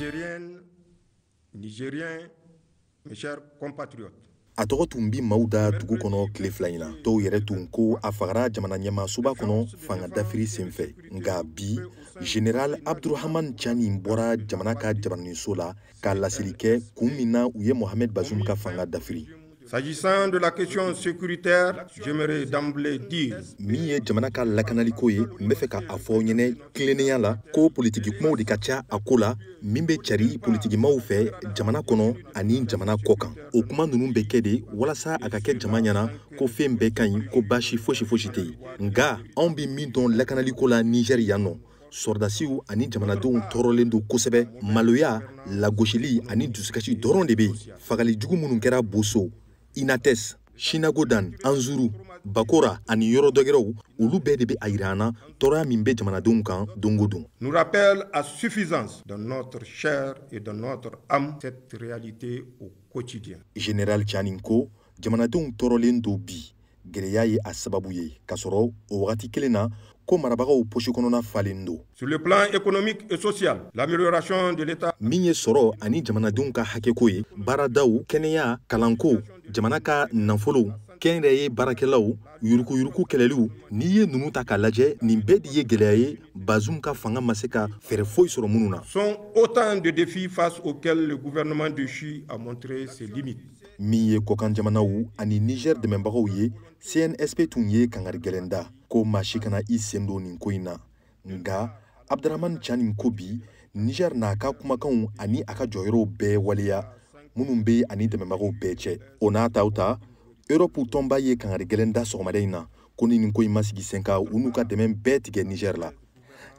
Nigériennes, Nigériens, mes chers compatriotes. A tɔgɔ tun bi maaw da dugu kɔnɔ tile 2 in na. Dɔw yɛrɛ tun ko a fagara jamana ɲɛmaasoba kɔnɔ fanga dafiri senfɛ. Nka bi, Général Abdourahamane Tiani bɔra jamana ka jabaraninso la ka laseli kɛ kun min na u ye Mohamed Bazoum ka fanga dafiri. S'agissant de la question sécuritaire, j'aimerais d'emblée dire min ye jamana ka lakanaliko ye, n bɛ fɛ ka a fɔ aw ɲɛnɛ tilennenya la ko politiki kumaw de ka ca a ko la min bɛ cari politikimaw fɛ jamana kɔnɔ ani jamana kɔ kan. O kuma ninnu bɛ kɛ de walasa a ka kɛ jama ɲɛna ko fɛn bɛɛ ka ɲi, ko baasi fosi fosi tɛ yen. Nka anw bɛ min dɔn lakanaliko la Niger yan nɔ, sɔrɔdasiw ani jamanadenw tɔɔrɔlen don kosɛbɛ. Maloya, lagosili ani dusukasi dɔrɔn de bɛ yen. Fagali jugu minnu kɛra Boso, Inates, Chinagodan, Anzuru, Bakora ani yɔrɔ dɔgɛrɛw, olu bɛɛ de bɛ a yira an na tɔɔrɔya min bɛ jamanadenw kan don o don. Nous rappelle à suffisance dans notre chair et dans notre âme cette réalité au quotidien. Général Tiani ko jamanadenw tɔɔrɔlen don bi, gɛlɛya ye a sababu ye, k'a sɔrɔ o wagati kelen na ko marabagaw posi kɔnɔna falen don. Sur le plan économique et social, l'amélioration de l'État. Min ye sɔrɔ ani jamanadenw ka hakɛko ye, baaradaw, kɛnɛya, kalanko, jamana ka nafolo, kɛnyɛrɛye baarakɛlaw, yuruguyurugu kɛlɛliw, n'i ye ninnu ta k'a lajɛ, nin bɛɛ de ye gɛlɛya ye Bazoum ka fanga ma se ka fɛɛrɛ foyi sɔrɔ minnu na. Sont autant de défis face auxquels le gouvernement déchu a montré ses limites. Min ye kɔkan jamanaw ani Niger dɛmɛbagaw ye, CNSP tun ye kangari gɛlɛn da ko maa si kana i sen don nin ko in na. Nka Abdourahamane Tiani ko bi Niger n'a ka kumakanw ani a ka jɔyɔrɔw bɛɛ waleya minnu bɛ ani dɛmɛbagaw bɛɛ cɛ. O n'a taw ta, Europe tɔnba ye kangari gɛlɛn da sɔgɔmada in na ko ni nin ko in ma sigi sen kan, u n'u ka dɛmɛ bɛɛ tigɛ Niger la.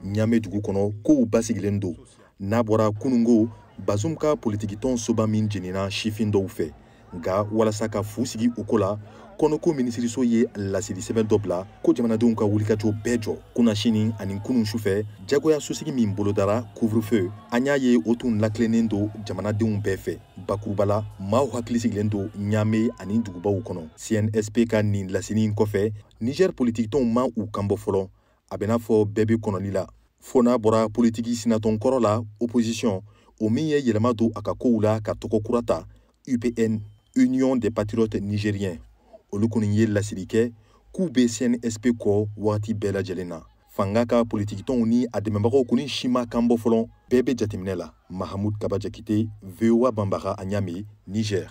Ɲame dugu kɔnɔ kow basigilen don. N'a bɔra kunungo, Bazoum ka politikitɔn soba min jenina sifin dɔw fɛ. Nka walasa ka fu sigi o ko la, kɔnɔko minisiriso ye laseli sɛbɛn dɔ bila ko jamanadenw ka wulikajɔ bɛɛ jɔ. Kunnasini ani kunun sufɛ, jagoya sosigi min bolodara couvre-feu, an y'a ye o tun lakilennen don jamanadenw bɛɛ fɛ. Bakuruba la, maaw hakili sigilen don Ɲame ani dugubaw kɔnɔ. CNSP ka nin laseli in kɔfɛ, Niger politikitɔnw ma u kanbɔ fɔlɔ. A bɛ n'a fɔ bɛɛ bɛ kɔnɔli la. Fo n'a bɔra politiki sinatɔn kɔrɔ la, opposition, o min ye yɛlɛma don a ka kow la ka tɔgɔ kura ta, UPN, Union des patriotes nigériens, olu kɔni ye laseli kɛ k'u bɛ CNSP kɔ wagati bɛɛ lajɛlen na. Fanga ka politikitɔnw ni a dɛmɛbagaw kɔni si ma kan bɔ fɔlɔ, bɛɛ bɛ jateminɛ la. Mahamud Kaba Jakite, VOA Banbaga, a Ɲame, Niger.